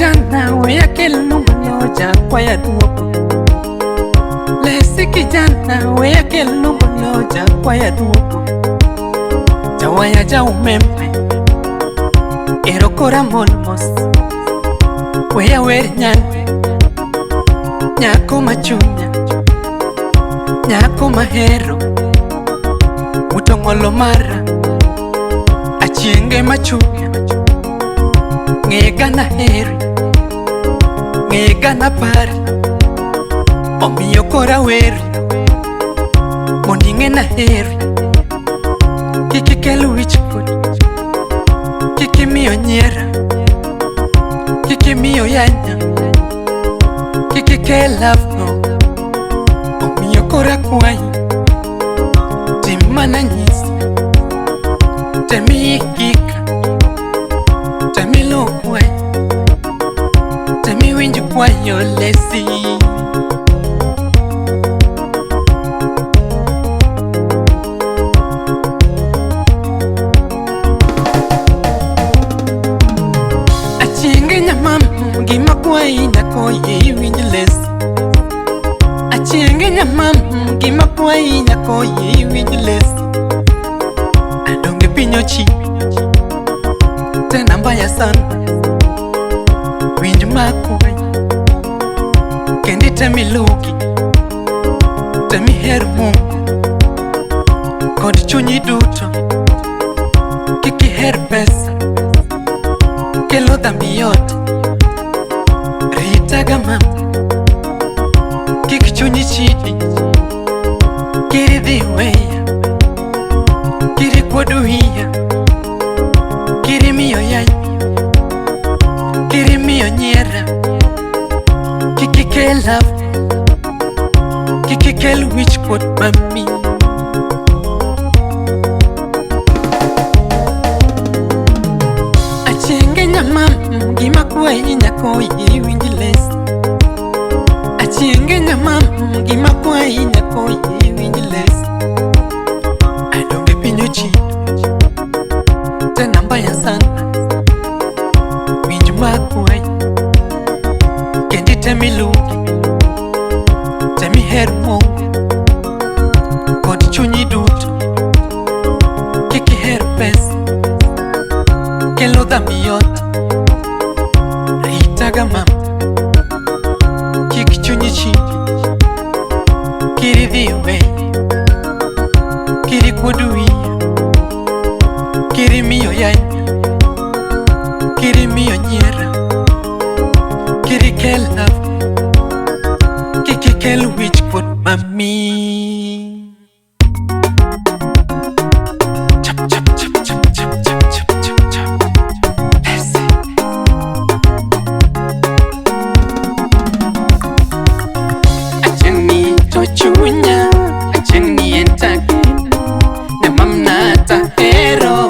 kijana weya kel lumbo jakwaya duoko. Lesi kijana weya kel lumbo jakwaya duoko. Jawaya ja umeme ero kora mon mos. Weya wer nyane nyako machunya nyako mahero utong'olo mara achienge machunya ng'ega naheri ng'ega napari omiyo kora weri mondo ing'e naheri kik ikel wich kuot kik imiyo nyiera kik imiyo yanya kik ikel love no omiyo kora kwayi tim mana nyisi temi ikika temi luw kwayo temi winj kwayo lesi. Achienge nyamam gima kwayi nyako yie iwinj lesi. Achienge nyamam gima kwayi nyako yie iwinj lesi. Adonge piny ochiwi tena mbaya sana winj makwayi kendo item iluwgi tem iher Mungu kod chunyi duto kik iher pesa kelo dhambi yote ritaga mama kik chunyi chidi kik idhi weya kik ikuod wiya kik imiyo yany kik imiyo nyiera kik ikel love kik ikel wich kuot mami. Achienge nyamam gima kwayi nyako yie iwinj lesi. Achienge nyamam gima kwayi nyako yie iwinj lesi. Adonge piny ochido tena mbaya sana winj makwayi kendo item iluwgi tem iher Mungu kod chunyi duto kik iher pesa kelo dhambi yote ritaga mama kik chunyi chidi kik idhi weya kik ikuod wiya kik imiyo yanya kik imiyo nyiera kik ikel love kik ikel wich kuot mami. Chap chap chap chap chap chap chap chap chap. Lesi. Achieng' ni to chunya achieng' ni en tagena nyamamna tahero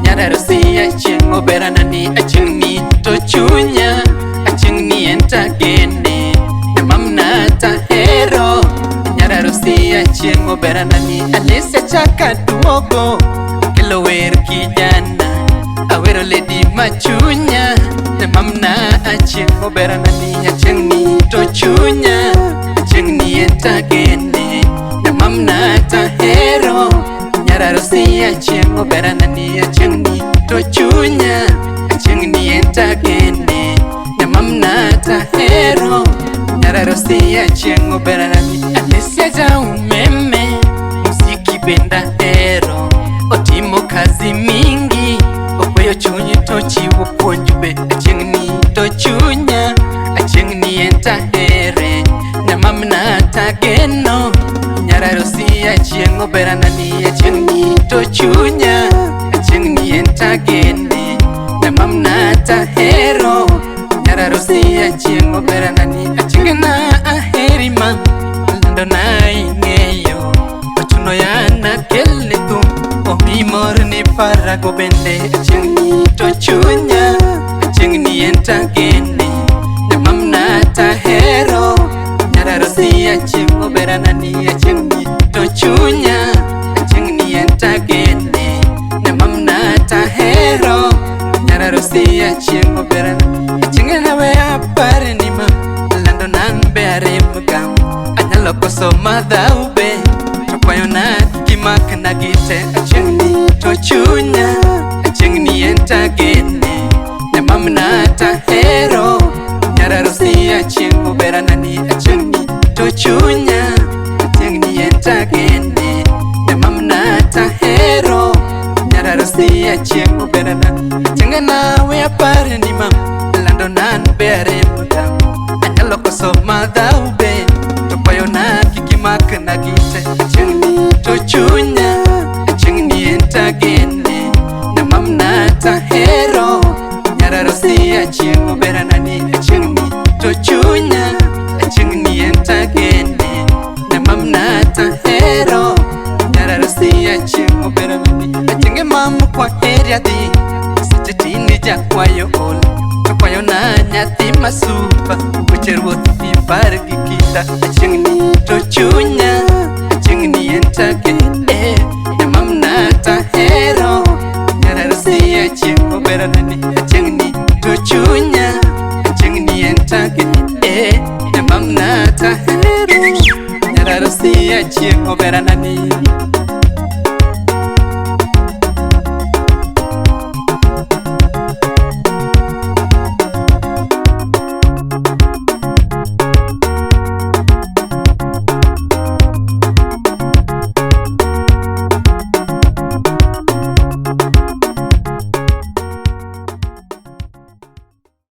nyararosi achieng' oberana ni achieng' ni to chunya achieng' ni en tagene nyamamna tahero nyararosi achieng' oberana ni Alessia chaka duogo kelo wer kijana awero lady machunya nyamamna achieng' oberana ni achieng' ni to chunya achieng' ni en tagene nyamamna tahero nyararosi achieng' oberana ni achieng' ni to chunya achieng' ni en tagene nyamamna tahero nyararosi achieng' oberana ni Alessia ja umeme muziki benda hero otimo kazi mingi okweyo chunyi to chiwo puonj be achieng' ni to chunya achieng' ni en tahere nyamamna tageno nyararosi achieng' oberana ni achieng' ni to chunya achieng' ni en tagene nyamamna tahero nyararosi achieng' oberana ni achieng' na aheri ma lando na ing'eyo ochuno yana kelni thum omi mor ni parago bende achieng' ni to chunya achieng' ni en tagene nyamamna tahero nyararosi achieng' oberana ni achieng' ni to chunya achieng' ni en tagene nyamamna tahero. Nyararosi achieng' oberana. Achieng' nawe apare ni ma lando nan be arem gam. Anyalo koso madhau be to kwayona gimakna gite. Achieng' ni to chunya achieng' ni en tagene. Nyamamna tahero Nyararosi achieng' oberana ni achieng' ni to chunya achieng' ni en tagene. Nyamamna tahero Nyararosi achieng' oberana. Achieng' nawe apare ni ma lando nan be arem gam. Anyalo koso madhau be to kwayona kik imakna gite. Achieng' ni to chunya achieng' ni en tagene. Nyamamna tahero Nyararosi achieng' oberana ni achieng' ni to chunya achieng' ni en tagene. Nyamamna tahero Nyararosi achieng' oberana ni achieng' mam kwa heri adhi seche tinde jakwayo ol to kwayona nyathi masupa weche ruoth ipar gi kinda. Achieng' ni to chunya achieng' ni en tagene. Nyamamna tahero Nyararosi achieng' oberana ni achieng' ni to chunya achieng' ni en tagene. Nyamamna tahero Nyararosi achieng' oberana ni.